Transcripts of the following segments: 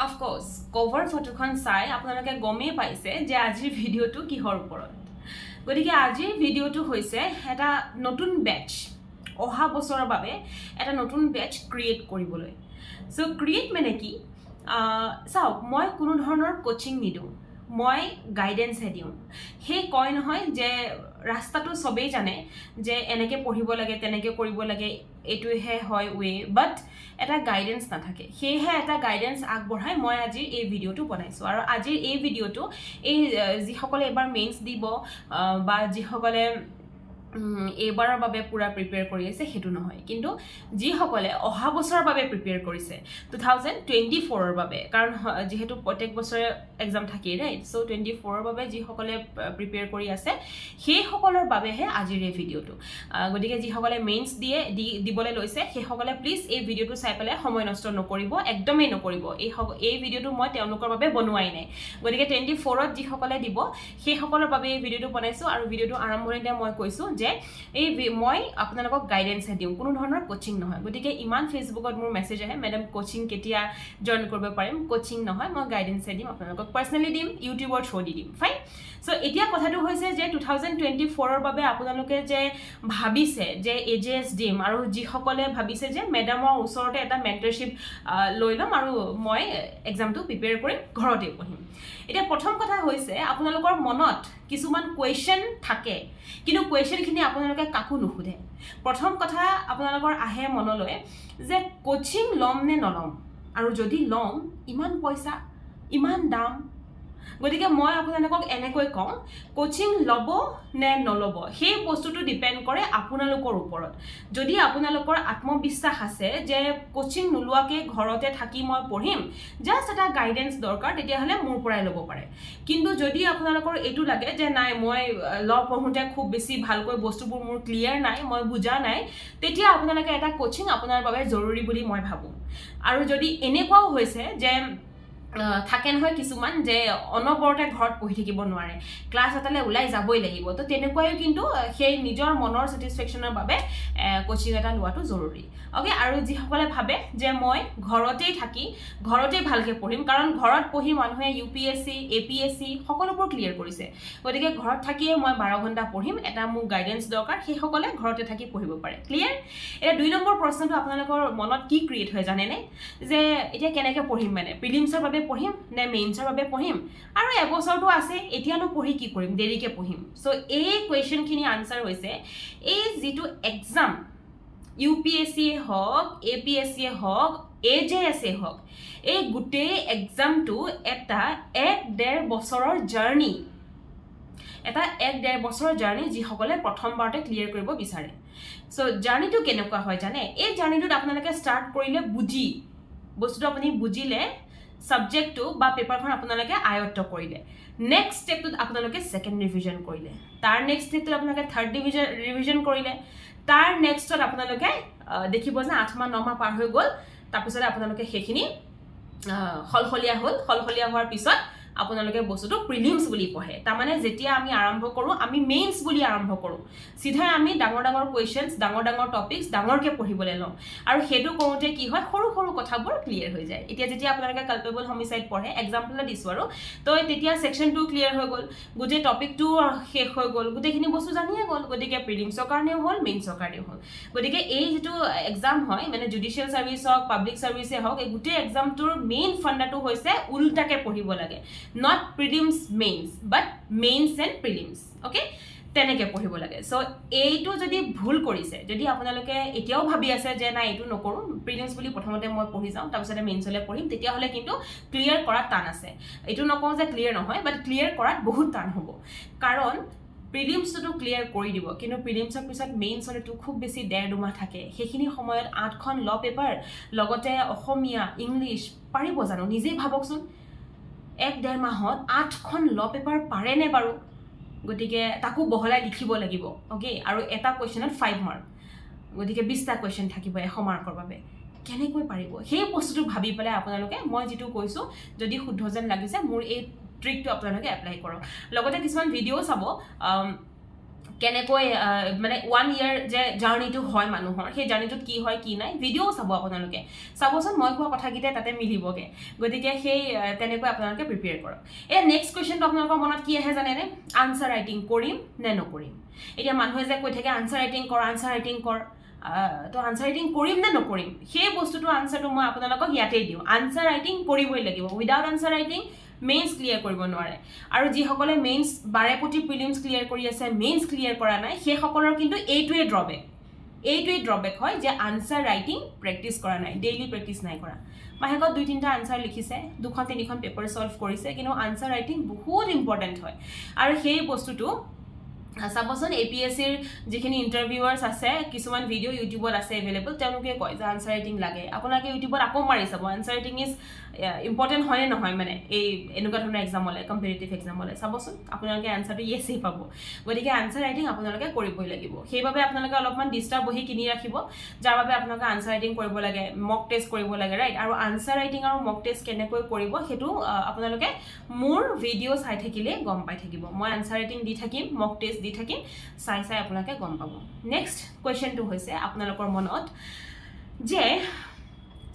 Of course, cover ফটোখন চাই আপোনালোকে গমেই পাইছে যে আজিৰ ভিডিঅ'টো কিহৰ ওপৰত। গতিকে আজিৰ ভিডিঅ'টো হৈছে এটা নতুন বেটছ, অহা বছৰৰ বাবে এটা নতুন বেটছ ক্ৰিয়েট কৰিবলৈ। চ' ক্ৰিয়েট মানে কি? চাওক, মই কোনো ধৰণৰ কোচিং নিদিওঁ, মই গাইডেঞ্চহে দিওঁ। সেই কয় নহয় যে ৰাস্তাটো চবেই জানে যে এনেকৈ পঢ়িব লাগে, তেনেকৈ কৰিব লাগে, এইটোহে হয় ৱে, বাট এটা গাইডেঞ্চ নাথাকে। সেয়েহে এটা গাইডেঞ্চ আগবঢ়াই মই আজিৰ এই ভিডিঅ'টো বনাইছোঁ। আৰু আজিৰ এই ভিডিঅ'টো এই যিসকলে এইবাৰ মেইনছ দিব বা যিসকলে এইবাৰৰ বাবে পূৰা প্ৰিপেয়াৰ কৰি আছে সেইটো নহয়, কিন্তু যিসকলে অহা বছৰৰ বাবে প্ৰিপেয়াৰ কৰিছে, 2024ৰ বাবে, কাৰণ যিহেতু প্ৰত্যেক বছৰে এক্সাম থাকেই, ৰাইট? চ' 24ৰ বাবে যিসকলে প্ৰিপেয়াৰ কৰি আছে, সেইসকলৰ বাবেহে আজিৰ এই ভিডিঅ'টো। গতিকে যিসকলে মেইনছ দিয়ে দি দিবলৈ লৈছে, সেইসকলে প্লিজ এই ভিডিঅ'টো চাই পেলাই সময় নষ্ট নকৰিব, একদমেই নকৰিব। এই ভিডিঅ'টো মই তেওঁলোকৰ বাবে বনোৱাই নাই। গতিকে 24ত যিসকলে দিব, সেইসকলৰ বাবে এই ভিডিঅ'টো বনাইছোঁ। আৰু ভিডিঅ'টো আৰম্ভণিতে মই কৈছোঁ যে এই মই আপোনালোকক গাইডেঞ্চহে দিওঁ, কোনো ধৰণৰ কোচিং নহয়। গতিকে ইমান ফেচবুকত মোৰ মেছেজ আহে, "মেডাম, কোচিং কেতিয়া জইন কৰিব পাৰিম?" কোচিং নহয়, মই গাইডেঞ্চহে দিম আপোনালোকক, পাৰ্চনেলি দিম, ইউটিউবৰ থ্ৰু দি দিম। ফাইন। চ' এতিয়া কথাটো হৈছে যে 2024ৰ বাবে আপোনালোকে যে ভাবিছে যে এজেএছ দিম আৰু যিসকলে ভাবিছে যে মেডামৰ ওচৰতে এটা মেণ্টাৰশ্বিপ লৈ ল'ম আৰু মই এক্সামটো প্ৰিপেয়াৰ কৰিম, ঘৰতে পঢ়িম। এতিয়া প্ৰথম কথা হৈছে, আপোনালোকৰ মনত কিছুমান কুৱেশ্যন থাকে, কিন্তু কুৱেশ্যনখিনি আপোনালোকে কাকো নুসুধে। প্ৰথম কথা আপোনালোকৰ আহে মনলৈ যে কোচিং ল'ম নে নল'ম, আৰু যদি ল'ম, ইমান পইচা, ইমান দাম। গতিকে মই আপোনালোকক এনেকৈ কওঁ, কোচিং ল'ব নে নল'ব সেই বস্তুটো ডিপেণ্ড কৰে আপোনালোকৰ ওপৰত। যদি আপোনালোকৰ আত্মবিশ্বাস আছে যে কোচিং নোলোৱাকৈ ঘৰতে থাকি মই পঢ়িম, জাষ্ট এটা গাইডেঞ্চ দৰকাৰ, তেতিয়াহ'লে মোৰ পৰাই ল'ব পাৰে। কিন্তু যদি আপোনালোকৰ এইটো লাগে যে নাই, মই ল পঢ়োঁতে খুব বেছি ভালকৈ বস্তুবোৰ মোৰ ক্লিয়াৰ নাই, মই বুজা নাই, তেতিয়া আপোনালোকে এটা কোচিং আপোনাৰ বাবে জৰুৰী বুলি মই ভাবোঁ। আৰু যদি এনেকুৱাও হৈছে যে থাকে নহয় কিছুমান যে অনবৰতে ঘৰত পঢ়ি থাকিব নোৱাৰে, ক্লাছ এটালৈ ওলাই যাবই লাগিব, তো তেনেকুৱাইও কিন্তু সেই নিজৰ মনৰ ছেটিছফেকশ্যনৰ বাবে কোচিং এটা লোৱাটো জৰুৰী। অ'কে, আৰু যিসকলে ভাবে যে মই ঘৰতেই থাকি ঘৰতেই ভালকৈ পঢ়িম, কাৰণ ঘৰত পঢ়ি মানুহে ইউপিএছচি, এপিএছচি সকলোবোৰ ক্লিয়াৰ কৰিছে, গতিকে ঘৰত থাকিয়ে মই 12 ঘণ্টা পঢ়িম, এটা মোক গাইডেঞ্চ দৰকাৰ, সেইসকলে ঘৰতে থাকি পঢ়িব পাৰে। ক্লিয়াৰ? এতিয়া 2 নম্বৰ প্ৰশ্নটো আপোনালোকৰ মনত কি ক্ৰিয়েট হয় জানেনে? যে এতিয়া কেনেকৈ পঢ়িম, মানে প্ৰিলিমছৰ বাবে পঢ়িম নে মেইনছৰ বাবে পঢ়িম, আৰু এবছৰটো আছে, এতিয়ানো পঢ়ি কি কৰিম, দেৰিকৈ পঢ়িম। চ' এই কুৱেশ্যনখিনি আনচাৰ হৈছে এই যিটো এক্সাম, ইউপিএছচিয়ে হওক, এপিএছচিয়ে হওক, এজেএছে হওক, এই গোটেই এক্সামটো এটা এক ডেৰ বছৰৰ জাৰ্ণি, এটা এক ডেৰ বছৰৰ জাৰ্ণি, যিসকলে প্ৰথমবাৰতে ক্লিয়াৰ কৰিব বিচাৰে। চ' জাৰ্ণিটো কেনেকুৱা হয় জানে? এই জাৰ্ণিটোত আপোনালোকে ষ্টাৰ্ট কৰিলে বুজি, বস্তুটো আপুনি বুজিলে, ছাবজেক্টটো বা পেপাৰখন আপোনালোকে আয়ত্ব কৰিলে, নেক্সট ষ্টেপটোত আপোনালোকে ছেকেণ্ড ৰিভিজন কৰিলে, তাৰ নেক্সট ষ্টেপটোত আপোনালোকে থাৰ্ড ৰিভিজন কৰিলে, তাৰ নেক্সটত আপোনালোকে দেখিব যে 8 মাহ 9 মাহ পাৰ হৈ গ'ল। তাৰপিছতে আপোনালোকে সেইখিনি সলসলীয়া হ'ল। সলসলীয়া হোৱাৰ পিছত আপোনালোকে বস্তুটো প্ৰিলিমছ বুলি পঢ়ে। তাৰমানে যেতিয়া আমি আৰম্ভ কৰোঁ, আমি মেইনছ বুলি আৰম্ভ কৰোঁ। চিধাই আমি ডাঙৰ ডাঙৰ কুৱেশ্যনছ, ডাঙৰ ডাঙৰ টপিকছ ডাঙৰকৈ পঢ়িবলৈ লওঁ। আৰু সেইটো কৰোঁতে কি হয়, সৰু সৰু কথাবোৰ ক্লিয়াৰ হৈ যায়। এতিয়া যেতিয়া আপোনালোকে কালপেবল হোমিচাইড পঢ়ে, এক্সাম্পল এটা দিছোঁ আৰু, তো তেতিয়া ছেকশ্যনটো ক্লিয়াৰ হৈ গ'ল, গোটেই টপিকটোও শেষ হৈ গ'ল, গোটেইখিনি বস্তু জানিয়ে গ'ল। গতিকে প্ৰিলিমছৰ কাৰণেও হ'ল, মেইনছৰ কাৰণেও হ'ল। গতিকে এই যিটো এক্সাম হয়, মানে জুডিচিয়েল ছাৰ্ভিচ হওক, পাব্লিক ছাৰ্ভিচে হওক, এই গোটেই এক্সামটোৰ মেইন ফাণ্ডাটো হৈছে উল্টাকৈ পঢ়িব লাগে, not prelims mains but mains and prelims, okay? তেনেকৈ পঢ়িব লাগে। চ' এইটো যদি ভুল কৰিছে, যদি আপোনালোকে এতিয়াও ভাবি আছে যে নাই, এইটো নকৰোঁ, প্ৰিলিমছ বুলি প্ৰথমতে মই পঢ়ি যাওঁ, তাৰপিছতে মেইনছলৈ পঢ়িম, তেতিয়াহ'লে কিন্তু ক্লিয়াৰ কৰাত টান আছে। এইটো নকওঁ যে ক্লিয়াৰ নহয়, বাট ক্লিয়াৰ কৰাত বহুত টান হ'ব। কাৰণ প্ৰিলিমছটোতো ক্লিয়াৰ কৰি দিব, কিন্তু প্ৰিলিমছৰ পিছত মেইনছ হ'লেতো খুব বেছি ডেৰ দুমাহ থাকে। সেইখিনি সময়ত আঠখন ল পেপাৰ, লগতে অসমীয়া, ইংলিছ পাৰিব জানো? নিজেই ভাবকচোন, এক ডেৰ মাহত আঠখন ল পেপাৰ পাৰেনে বাৰু? গতিকে তাকো বহলাই লিখিব লাগিব, অ'কে? আৰু এটা কুৱেশ্যনত 5 মাৰ্ক, গতিকে 20টা কুৱেশ্যন থাকিব 100 মাৰ্কৰ বাবে, কেনেকৈ পাৰিব? সেই বস্তুটো ভাবি পেলাই আপোনালোকে মই যিটো কৈছোঁ, যদি শুদ্ধ যেন লাগিছে, মোৰ এই ট্ৰিকটো আপোনালোকে এপ্লাই কৰক। লগতে কিছুমান ভিডিঅ' চাব। কেনেকৈ মানে ওৱান ইয়েৰ যে জাৰ্ণিটো হয় মানুহৰ, সেই জাৰ্ণিটোত কি হয় কি নাই ভিডিঅ'ও চাব আপোনালোকে। চাবচোন, মই কোৱা কথাকেইটাই তাতে মিলিবগৈ। গতিকে সেই তেনেকৈ আপোনালোকে প্ৰিপেয়াৰ কৰক। এতিয়া নেক্সট কুৱেশ্যনটো আপোনালোকৰ মনত কি আহে জানেনে? আনচাৰ ৰাইটিং কৰিম নে নকৰিম? এতিয়া মানুহে যে কৈ থাকে, আনচাৰ ৰাইটিং কৰ, আনচাৰ ৰাইটিং কৰ, তো আনচাৰ ৰাইটিং কৰিম নে নকৰিম? সেই বস্তুটো আনচাৰটো মই আপোনালোকক ইয়াতেই দিওঁ। আনচাৰ ৰাইটিং কৰিবই লাগিব। Without answer writing mains clear কৰিব নোৱাৰে। আৰু যিসকলে মেইনছ বাৰে প্ৰতি প্ৰিলিমছ ক্লিয়াৰ কৰি আছে, মেইনছ ক্লিয়াৰ কৰা নাই, সেইসকলৰ কিন্তু এইটোৱেই ড্ৰবেক হয় যে আনচাৰ ৰাইটিং প্ৰেক্টিছ কৰা নাই, ডেইলি প্ৰেক্টিছ নাই কৰা। মাহেকত দুই তিনিটা আনচাৰ লিখিছে, দুখন তিনিখন পেপাৰ ছল্ভ কৰিছে, কিন্তু আনচাৰ ৰাইটিং বহুত ইম্পৰ্টেণ্ট হয়। আৰু সেই বস্তুটো চাবচোন, এপিএছচিৰ যিখিনি ইণ্টাৰভিউৱাৰ্ছ আছে, কিছুমান ভিডিঅ' ইউটিউবত আছে এভেইলেবল, তেওঁলোকে কয় যে আনচাৰ ৰাইটিং লাগে। আপোনালোকে ইউটিউবত আকৌ মাৰি চাব, আনচাৰ ৰাইটিং is important হয়নে নহয়, মানে এই এনেকুৱা ধৰণৰ এক্সামলৈ, কম্পিটিটিভ এক্সামলৈ। চাবচোন, আপোনালোকে আনচাৰটো য়েছেই পাব। গতিকে আনচাৰ ৰাইটিং আপোনালোকে কৰিবই লাগিব। সেইবাবে আপোনালোকে অলপমান ডিষ্টাৰ্ব বহি কিনি ৰাখিব, যাৰ বাবে আপোনালোকে আনচাৰ ৰাইটিং কৰিব লাগে, মক টেষ্ট কৰিব লাগে, ৰাইট? আৰু আনচাৰ ৰাইটিং আৰু মক টেষ্ট কেনেকৈ কৰিব, সেইটো আপোনালোকে মোৰ ভিডিঅ' চাই থাকিলেই গম পাই থাকিব। মই আনচাৰ ৰাইটিং দি থাকিম, মক টেষ্ট দি থাকিম, চাই চাই আপোনালোকে গম পাব। নেক্সট কুৱেশ্যনটো হৈছে আপোনালোকৰ মনত যে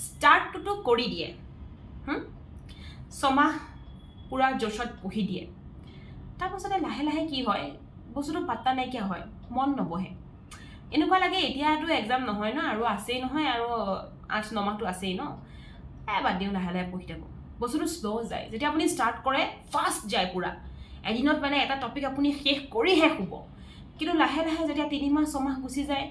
ষ্টাৰ্টটোতো কৰি দিয়ে, 6 মাহ পূৰা জোচত পঢ়ি দিয়ে, তাৰপাছতে লাহে লাহে কি হয়, বস্তুটো পাত্তা নাইকিয়া হয়, মন নবহে। এনেকুৱা লাগে, এতিয়াতো এক্সাম নহয় ন, আৰু আছেই নহয়, আৰু 8-9 মাহটো আছেই ন, এ বাদ দিওঁ, লাহে লাহে পঢ়ি থাকোঁ। বস্তুটো শ্ল' যায়। যেতিয়া আপুনি ষ্টাৰ্ট কৰে, ফাষ্ট যায় পূৰা, এদিনত মানে এটা টপিক আপুনি শেষ কৰিহে শুব। কিন্তু লাহে লাহে যেতিয়া 3 মাহ 6 মাহ গুচি যায়,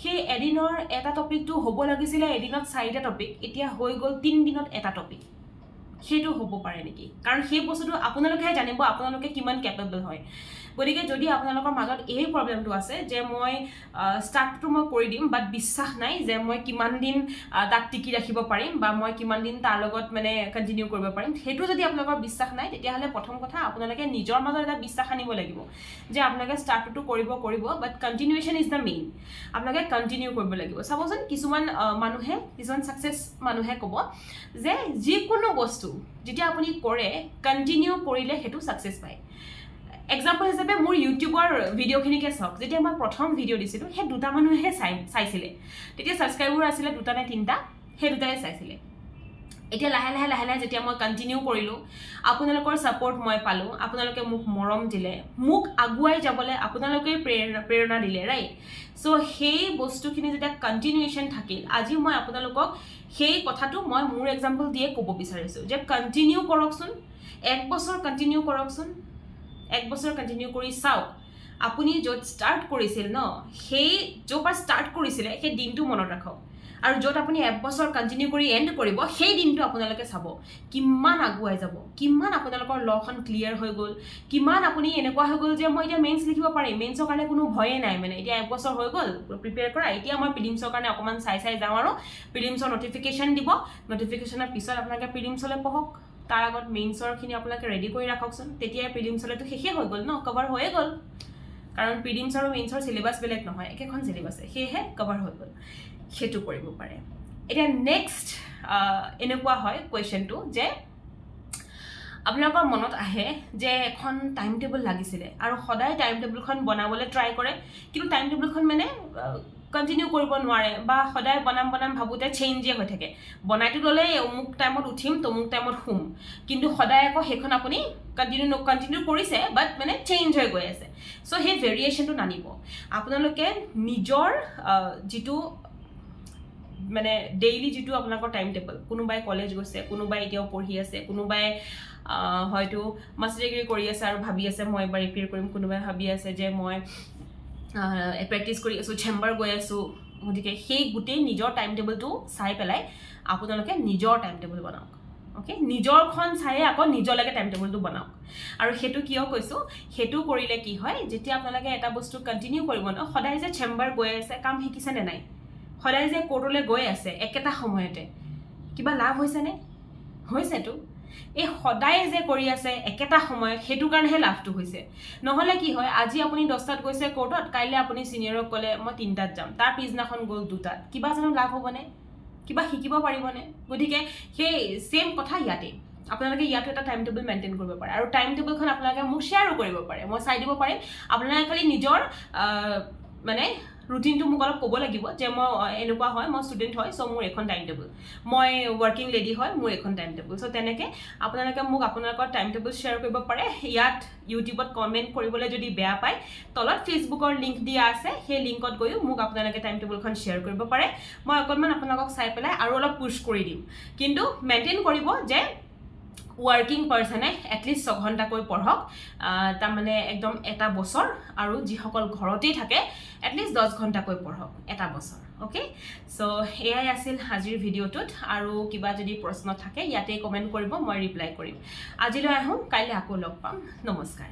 সেই এদিনৰ এটা টপিকটো হ'ব লাগিছিলে এদিনত চাৰিটা টপিক, এতিয়া হৈ গ'ল 3 দিনত এটা টপিক। সেইটো হ'ব পাৰে নেকি? কাৰণ সেই বস্তুটো আপোনালোকেহে জানিব আপোনালোকে কিমান কেপেবল হয়। গতিকে যদি আপোনালোকৰ মাজত এই প্ৰব্লেমটো আছে যে মই ষ্টাৰ্টটো মই কৰি দিম, বাট বিশ্বাস নাই যে মই কিমান দিন তাক টিকি ৰাখিব পাৰিম বা মই কিমান দিন তাৰ লগত মানে কণ্টিনিউ কৰিব পাৰিম, সেইটো যদি আপোনালোকৰ বিশ্বাস নাই, তেতিয়াহ'লে প্ৰথম কথা আপোনালোকে নিজৰ মাজত এটা বিশ্বাস আনিব লাগিব যে আপোনালোকে ষ্টাৰ্টটো কৰিব কৰিব, but continuation is the main। আপোনালোকে কণ্টিনিউ কৰিব লাগিব। চাবচোন, কিছুমান মানুহে, কিছুমান ছাকচেছ মানুহে ক'ব যে যিকোনো বস্তু যেতিয়া আপুনি কৰে, কণ্টিনিউ কৰিলে সেইটো ছাকচেছ পায়। এক্সাম্পল হিচাপে মোৰ ইউটিউবৰ ভিডিঅ'খিনিকে চাওক। যেতিয়া মই প্ৰথম ভিডিঅ' দিছিলোঁ, সেই দুটা মানুহেহে চাইছিলে। তেতিয়া ছাবস্ক্ৰাইবাৰ আছিলে দুটা নে তিনিটা, সেই দুটাই চাইছিলে। এতিয়া লাহে লাহে লাহে লাহে যেতিয়া মই কণ্টিনিউ কৰিলোঁ, আপোনালোকৰ ছাপৰ্ট মই পালোঁ, আপোনালোকে মোক মৰম দিলে, মোক আগুৱাই যাবলৈ আপোনালোকেই প্ৰেৰণা দিলে, ৰাইট? চ' সেই বস্তুখিনি যেতিয়া কণ্টিনিউৱেশ্যন থাকিল, আজি মই আপোনালোকক সেই কথাটো মই মোৰ এক্সাম্পল দিয়ে ক'ব বিচাৰিছোঁ যে কণ্টিনিউ কৰকচোন, এক বছৰ কণ্টিনিউ কৰকচোন। এক বছৰ কণ্টিনিউ কৰি চাওক, আপুনি য'ত ষ্টাৰ্ট কৰিছিল ন, সেই য'ৰ পৰা ষ্টাৰ্ট কৰিছিলে সেই দিনটো মনত ৰাখক আৰু য'ত আপুনি এবছৰ কণ্টিনিউ কৰি এণ্ড কৰিব, সেই দিনটো আপোনালোকে চাব কিমান আগুৱাই যাব, কিমান আপোনালোকৰ ল'খন ক্লিয়াৰ হৈ গ'ল, কিমান আপুনি এনেকুৱা হৈ গ'ল যে মই এতিয়া মেইনছ লিখিব পাৰিম, মেইনছৰ কাৰণে কোনো ভয়েই নাই। মানে এতিয়া এবছৰ হৈ গ'ল প্ৰিপেয়াৰ কৰা, এতিয়া মই প্ৰিলিমছৰ কাৰণে অকণমান চাই চাই যাওঁ। আৰু প্ৰিলিমছৰ নটিফিকেশ্যন দিব, নটিফিকেশ্যনৰ পিছত আপোনালোকে প্ৰিলিমছলৈ পঢ়ক। তাৰ আগত মেইনছৰখিনি আপোনালোকে ৰেডি কৰি ৰাখকচোন। তেতিয়াই প্ৰিলিমছলৈতো শেষেই হৈ গ'ল ন, কভাৰ হৈয়ে গ'ল। কাৰণ প্ৰিলিমছ আৰু মেইনছৰ চিলেবাছ বেলেগ নহয়, একেখন চিলেবাছে, সেয়েহে কভাৰ হৈ গ'ল। সেইটো কৰিব পাৰে। এতিয়া নেক্সট এনেকুৱা হয় কুৱেশ্যনটো যে আপোনালোকৰ মনত আহে যে এখন টাইম টেবুল লাগিছিলে আৰু সদায় টাইম টেবুলখন বনাবলৈ ট্ৰাই কৰে, কিন্তু টাইম টেবুলখন মানে কণ্টিনিউ কৰিব নোৱাৰে বা সদায় বনাম বনাম ভাবোঁতে চেঞ্জে হৈ থাকে। বনাইতো ল'লে অমুক টাইমত উঠিম, তমুক টাইমত শুম, কিন্তু সদায় আকৌ সেইখন আপুনি কণ্টিনিউ কৰিছে, বাট মানে চেঞ্জ হৈ গৈ আছে। চ' সেই ভেৰিয়েশ্যনটো নানিব। আপোনালোকে নিজৰ যিটো মানে ডেইলি যিটো আপোনালোকৰ টাইম টেবুল, কোনোবাই কলেজ গৈছে, কোনোবাই এতিয়াও পঢ়ি আছে, কোনোবাই হয়তো মাষ্টাৰ ডিগ্ৰী কৰি আছে আৰু ভাবি আছে মই এবাৰ এপিয়াৰ কৰিম, কোনোবাই ভাবি আছে যে মই প্ৰেক্টিছ কৰি আছোঁ, চেম্বাৰ গৈ আছোঁ, গতিকে সেই গোটেই নিজৰ টাইম টেবুলটো চাই পেলাই আপোনালোকে নিজৰ টাইম টেবুল বনাওক। অ'কে, নিজৰখন চায়ে আকৌ নিজলৈকে টাইম টেবুলটো বনাওক। আৰু সেইটো কিয় কৈছোঁ? সেইটো কৰিলে কি হয়, যেতিয়া আপোনালোকে এটা বস্তু কণ্টিনিউ কৰিব ন, সদায় যে চেম্বাৰ গৈ আছে, কাম শিকিছেনে নাই? সদায় যে কোৰ্টলৈ গৈ আছে একেটা সময়তে, কিবা লাভ হৈছেনে? হৈছেতো। এই সদায় যে কৰি আছে একেটা সময়ত, সেইটো কাৰণেহে লাভটো হৈছে। নহ'লে কি হয়, আজি আপুনি 10টাত গৈছে কোৰ্টত, কাইলৈ আপুনি ছিনিয়ৰক ক'লে মই 3টাত যাম, তাৰ পিছদিনাখন গ'ল 2টাত, কিবা জানো লাভ হ'বনে? কিবা শিকিব পাৰিবনে? গতিকে সেই ছেইম কথা ইয়াতেই। আপোনালোকে ইয়াতো এটা টাইম টেবুল মেইনটেইন কৰিব পাৰে আৰু টাইম টেবুলখন আপোনালোকে মোক শ্বেয়াৰো কৰিব পাৰে, মই চাই দিব পাৰিম। আপোনালোকে খালি নিজৰ মানে ৰুটিনটো মোক অলপ ক'ব লাগিব যে মই এনেকুৱা হয়, মই ষ্টুডেণ্ট হয়, চ' মোৰ এইখন টাইম টেবুল, মই ৱৰ্কিং লেডি হয়, মোৰ এইখন টাইম টেবুল। চ' তেনেকৈ আপোনালোকে মোক আপোনালোকৰ টাইম টেবুল শ্বেয়াৰ কৰিব পাৰে। ইয়াত ইউটিউবত কমেণ্ট কৰিবলৈ যদি বেয়া পায়, তলত ফেচবুকৰ লিংক দিয়া আছে, সেই লিংকত গৈও মোক আপোনালোকে টাইম টেবুলখন শ্বেয়াৰ কৰিব পাৰে। মই অকণমান আপোনালোকক চাই পেলাই আৰু অলপ পুছ কৰি দিম। কিন্তু মেইনটেইন কৰিব যে ৱৰ্কিং পাৰ্চনে এটলিষ্ট 6 ঘণ্টাকৈ পঢ়ক, তাৰমানে একদম এটা বছৰ, আৰু যিসকল ঘৰতেই থাকে এটলিষ্ট 10 ঘণ্টাকৈ পঢ়ক এটা বছৰ। অ'কে, চ' এয়াই আছিল আজিৰ ভিডিঅ'টোত। আৰু কিবা যদি প্ৰশ্ন থাকে, ইয়াতেই কমেণ্ট কৰিব, মই ৰিপ্লাই কৰিম। আজিলৈ আহোঁ, কাইলৈ আকৌ লগ পাম। নমস্কাৰ।